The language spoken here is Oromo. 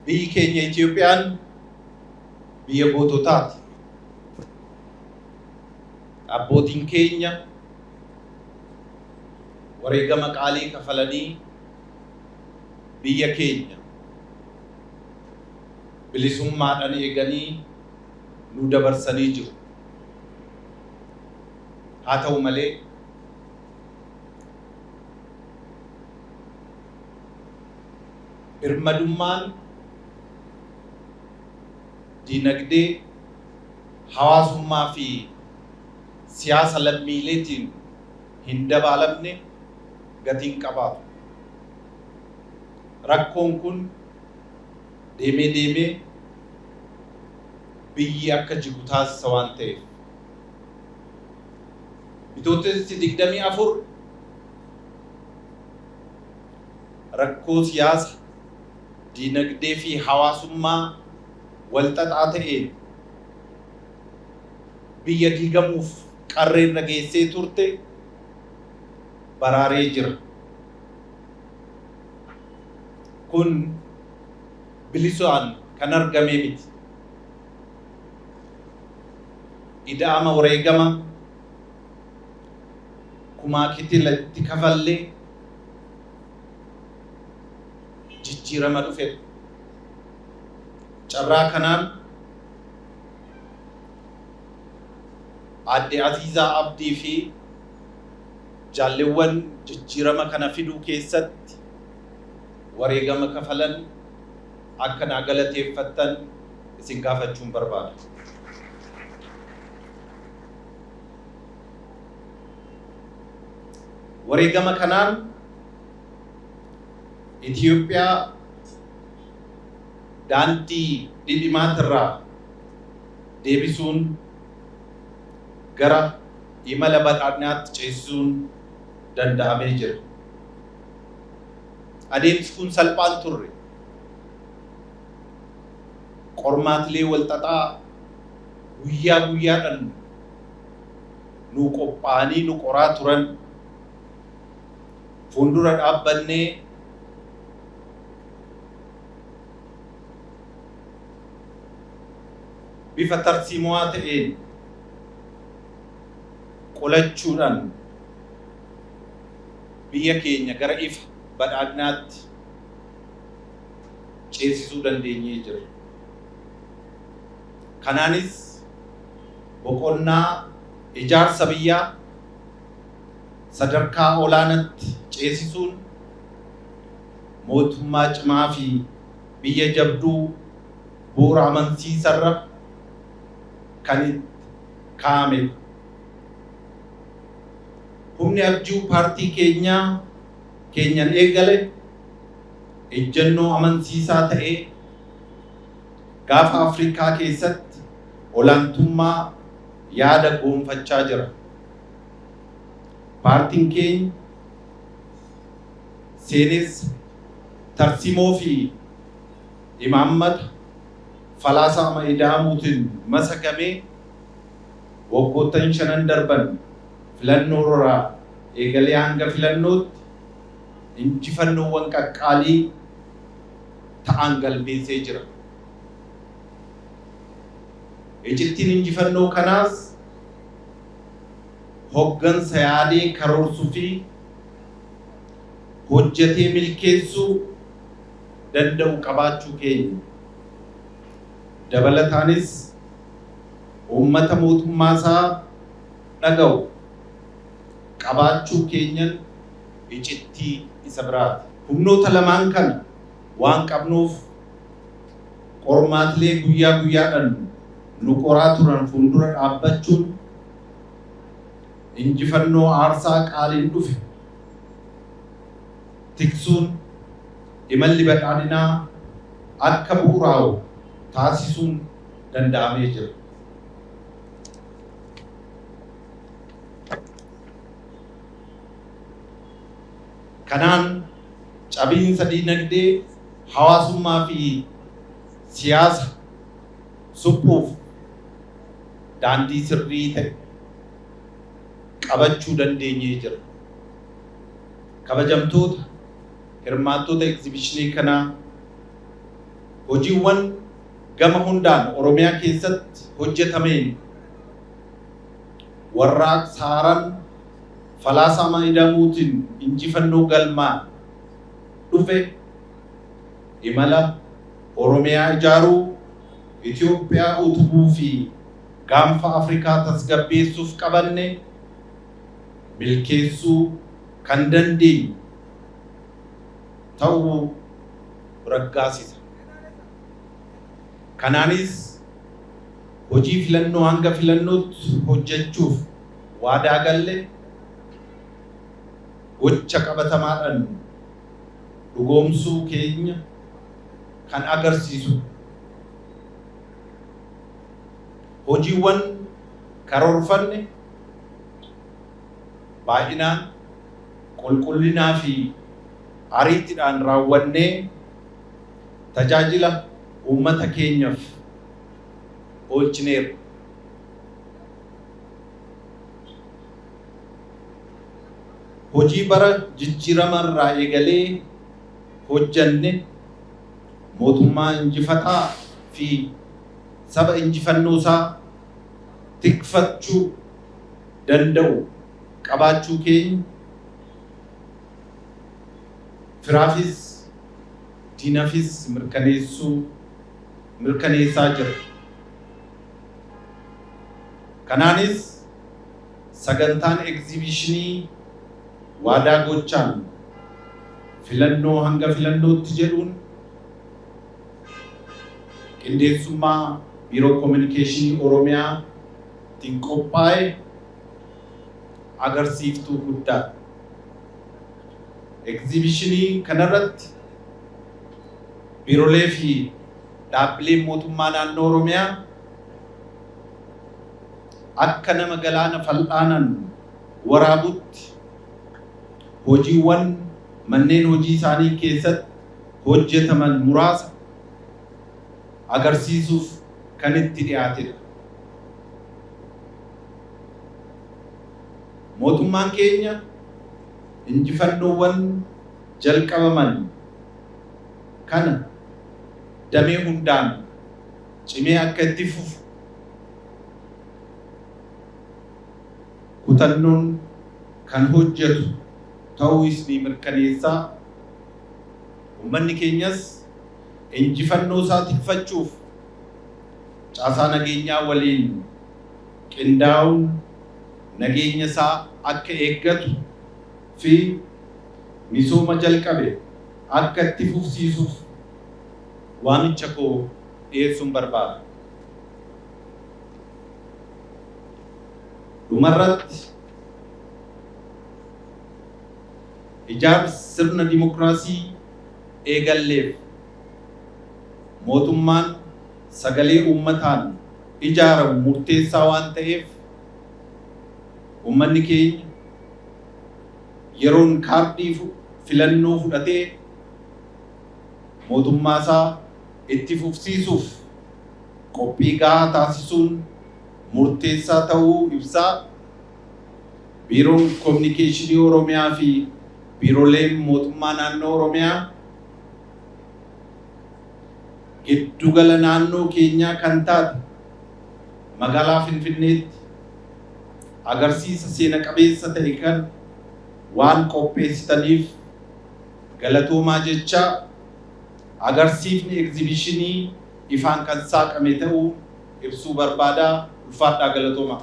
Biyyi keenya Itiyoophiyaan biyya goototaati. Abbootiin keenya wareegama qaalii kafalanii biyya keenya bilisummaadhaan eeganii nu dabarsanii jiru. Haa ta'u malee, birmadummaan diinagdee, hawaasummaa fi siyaasa lammiileetiin hin dabaalamne gatii hin qabaatu. Rakkoon kun deemee deemee biyyi akka jigu taasisa waan ta'eef. Bitootessi 24 rakkoo siyaasa, diinagdee fi hawaasummaa walxaxaa ta'een biyya diigamuuf qarreerra geessee turte baraaree jira. Kun bilisaan kan argamee miti. Ida'ama wareegama kumaa kitila itti kafallee jijjiirama dhufedha. Carraa kanaan Aadde Aziizaa Abdii fi jaalleewwan jijjiirama kana fiduu keessatti wareegama kafalan akka naa galateeffattan isin gaafachuun barbaada. Wareegama kanaan Itiyoophiyaa daandii dhidhimaatirraa deebisuun gara imala badhaadhinaatti ceesisuun danda'amee jira. Adeemsi kun salphaan turre. Qormaatilee walxaxaa guyyaa guyyaadhaan nuu qophaa'anii nu qoraa turan fuuldura dhaabbannee bifa tarsiimawaa ta'een qolachuudhaan biyya keenya gara ifa badhaadhinaatti ceesisuu dandeenyee jira. Kanaanis boqonnaa ijaarsa biyyaa sadarkaa olaanatti ceesisuun mootummaa cimaa fi biyya jabduu bu'uura amansiisarra kan itti kaa'amedha. Humni abjuu paartii keenyaa keenyan eegale ejjennoo amansiisaa ta'ee gaafa Afrikaa keessatti olaantummaa yaada goonfachaa jira. Paartiin keenya seenessa, tarsimoo fi imaammata falaasama ida'amuutiin masakamee waggoottan shanan darban filannoo irraa eegalee hanga filannootti injifannoowwan qaqqaalii ta'an galmeessee jira. Icittiin injifannoo kanaas hoggansa yaadee karoorsuu fi hojjetee milkeessuu danda'u qabaachuu keenya. Dabalataanis uummata mootummaasaa dhaga'u qabaachuu keenyan icittii isa biraati. Humnoota lamaan kana waan qabnuuf qormaatilee guyyaa guyyaadhaan nu qoraa turan fuuldura dhaabbachuun injifannoo aarsaa qaaliin dhufe tiksuun imalli badhaadhinaa akka bu'uraa'u taasisuun danda'amee jira. Kanaan cabiinsa diinagdee, hawaasummaa fi siyaasa suphuuf daandii sirrii ta'e qabachuu dandeenyee jira. Kabajamtoota hirmaattoota egzibishinii kanaa, Hojiiwwan gama hundaan Oromiyaa keessatti hojjetameen warraaqsa haaraan falaasama ida'amuutiin injifannoo galmaa dhufe imala Oromiyaa ijaaruu, Itoophiyaa utubuu fi gaanfa Afrikaa tasgabbeessuuf qabanne milkeessuu kan dandeenyu ta'uu raggaasisa. Kanaanis hojii filannoo hanga filannootti hojjechuuf waadaa galle gocha qabatamaadhaan dhugoomsuu keenya kan agarsiisu. Hojiiwwan karoorfanne baay'inaan, qulqullinaa fi ariitiidhaan raawwannee tajaajila uummata keenyaaf oolchineerra. Hojii bara jijjiirama irraa eegalee hojjanne mootummaa injifataa fi saba injifannoo isaa tikfachuu danda'u qabaachuu keenya firaafis diinafis mirkaneessuu mirkaneessaa jira. Kanaanis sagantaan egzibishinii waadaa gochaan filannoo hanga filannootti jedhuun qindeessummaa Biiroo Kominikeeshinii Oromiyaatiin qophaa'e agarsiiftuu guddaadha. Egzibishinii kanarratti biirolee fi dhaabbileen mootummaa naannoo Oromiyaa akka nama galaana fal'aanaan waraabutti hojiiwwan manneen hojii isaanii keessatti hojjetaman muraasa agarsiisuuf kan itti dhiyaatedha. Mootummaan keenya injifannoowwan jalqabaman kana damee hundaan cimee akka itti fufu kutannoon kan hojjetu ta'uu isinii mirkaneessaa, uummanni keenyas injifannoo isaa tikfachuuf caasaa nageenyaa waliin qindaa'uun nageenya isaa akka eeggatu fi misooma jalqabe akka itti fufsiisuuf waamicha koo dhiyeessuun barbaada. Dhumarratti, ijaarsa sirna dimokiraasii eegalleef mootummaan sagalee uummataan ijaaramu murteessaa waan ta'eef, uummanni keenya yeroon kaardii filannoo fudhatee mootummaa isaa itti fufsiisuuf qophii gahaa taasisuun murteessaa ta'uu ibsaa, Biiroon Kominikeeshinii Oromiyaa fi biiroleen mootummaa naannoo Oromiyaa giddugala naannoo keenyaa kan taate magaalaa Finfinneetti agarsiisa seena qabeessa ta'e kan waan qopheessitaniif galatoomaa jechaa, agarsiifni egzibishinii ifaan kan saaqame ta'uu ibsuu barbaadaa. Ulfaadhaa, galatoomaa.